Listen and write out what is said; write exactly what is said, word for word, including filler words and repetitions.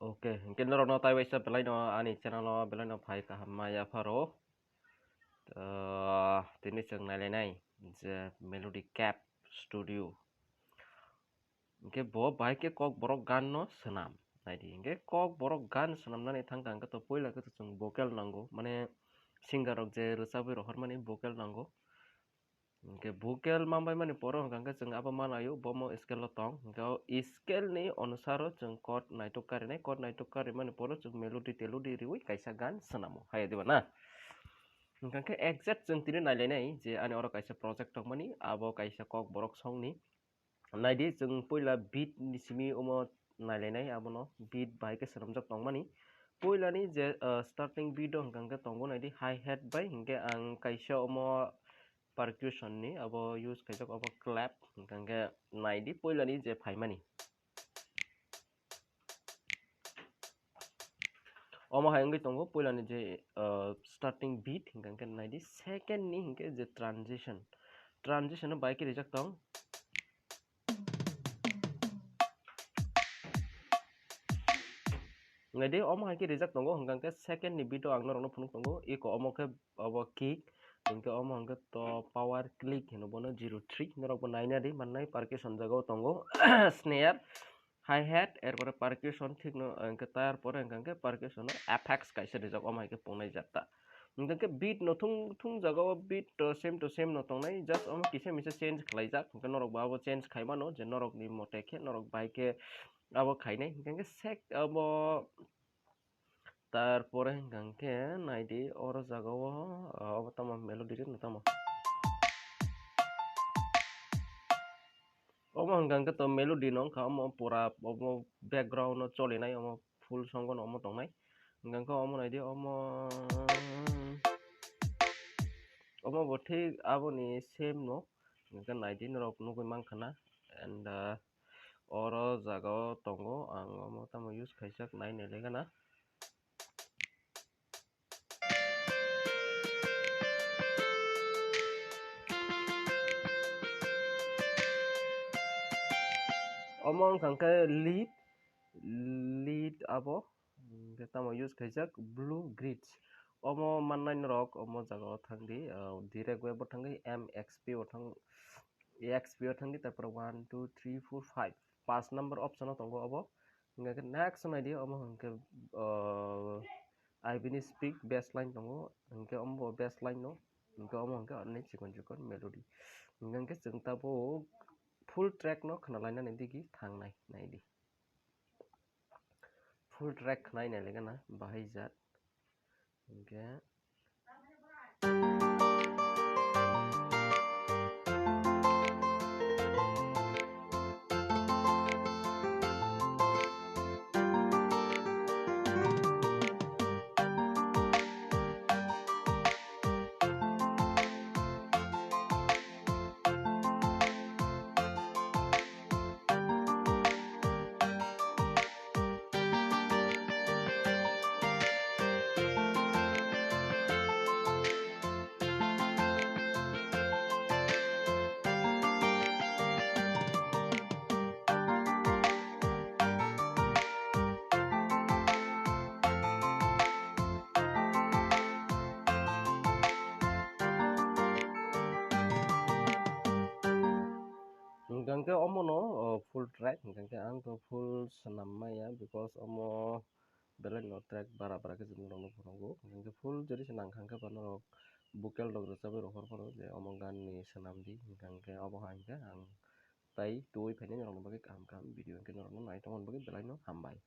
Ok, hingke norokno taiwaisa belaino ani channel o belaino phai kaham maya pharo. Ah, tini chwng nailainai je Melody Cap Studio. Hingke bo bahai khe kok borok gan no swnam. Naidi, hingke kok borok gan swnamnani thangkha hingke to puila khe to chwng vocal nango, mane singer rok je rwchabwi rohormani vocal nango. Hingke vocal manbai mani poro hingka hingke chwng abo manayo, bomo scale o tong. Hingke o scale ni onusaro chwng chord naitok karinai, chord naitok karimani poro chwng melody telody riwi kaisa gan swnamo. Haiya diba na? Hingka hingke exact chwng tini nailainai je ani oro kaisa project tongmani, abo kaisa kok borok songni. Naidi, chwng puila beat ni simi omo nailainai, abono beat bai khe swnamjak tongmani. Puilani je, ah, starting beat o hingka hingke tongo, naidi, hi hat bai hingke ang kaisa omo percussion ni abo use khaijak, obo clap, hingka hingke naidi puilani je phaimani. Omo hai wngwi tongo puilani je, ah, starting beat, hingka hingke naidi second ni hingke je transition. Transition no bai khe rijak tong. Naidi, omo hai khe rijak tongo, hingka hingke second ni beat o ang norokno phunuk tongo, eko omo khe obo kick, hingke omo hingke to power click hino bono zero three, norok bo naina di mannai percussion jaga o tongo, snare, hi hat, er pore percussion thik no, hingke tar pore hingka hingke percussion o effects kaisa rijak, omo hai khe pungnai jat ta. Hingke beat no thung thung jaga o beat to same to same no tongnai, just omo kisa misa change khlaijak, hingke norok bo abo change khai mano je norok ni mote khe norok bai khe abo khainai, hingke sek abo tar pore hingke naidi oro jaga o, ah, obo tamo melody ri no tamo. Omo hingka hingke to melody no wngkha, omo pura omo background o cholinai, omo full song no omo tongnai. Hingka hingke omo naidi, omo, omo bo thik aboni same no, hingke naidi norok nugui mankha na, and, ah, oro jaga o tongo, ang omo tamo use khaijak nai nai lega na. Omo wngkha khe lead, lead abo, hingke tamo use khaijak blue grids. Omo mannai norok omo jaga o thangdi, ah, direct web o thangdi M X P o thang, X P o thangdi, tarpore one, two, three, four, five, paanch number option o tongo obo. Hingke next naidi, omo hingke, ah, I B ni speak bass line tongo, hingke omo bass line no, hingke omo hingke ani chikon chikon melody. Hingke chwng tabuk full track no khna lainani digi thangnai, naidi. Full track khna nai lega na, bahai jat. Hingke Hingke omo no, o, full track, hingke ang to full swnam maya, because omo belai no track bara bara khe chwng norok no phunukgo. Hingke full jodi se nang kha khe bo norok vocal rok rwchabwi rohor phano je omo gan ni swnam di, hingke obo hai hingke ang tai twi phainai norok ni bagwi kaham kaham video hingke norok no nai tongmani bagwi belai no hambai.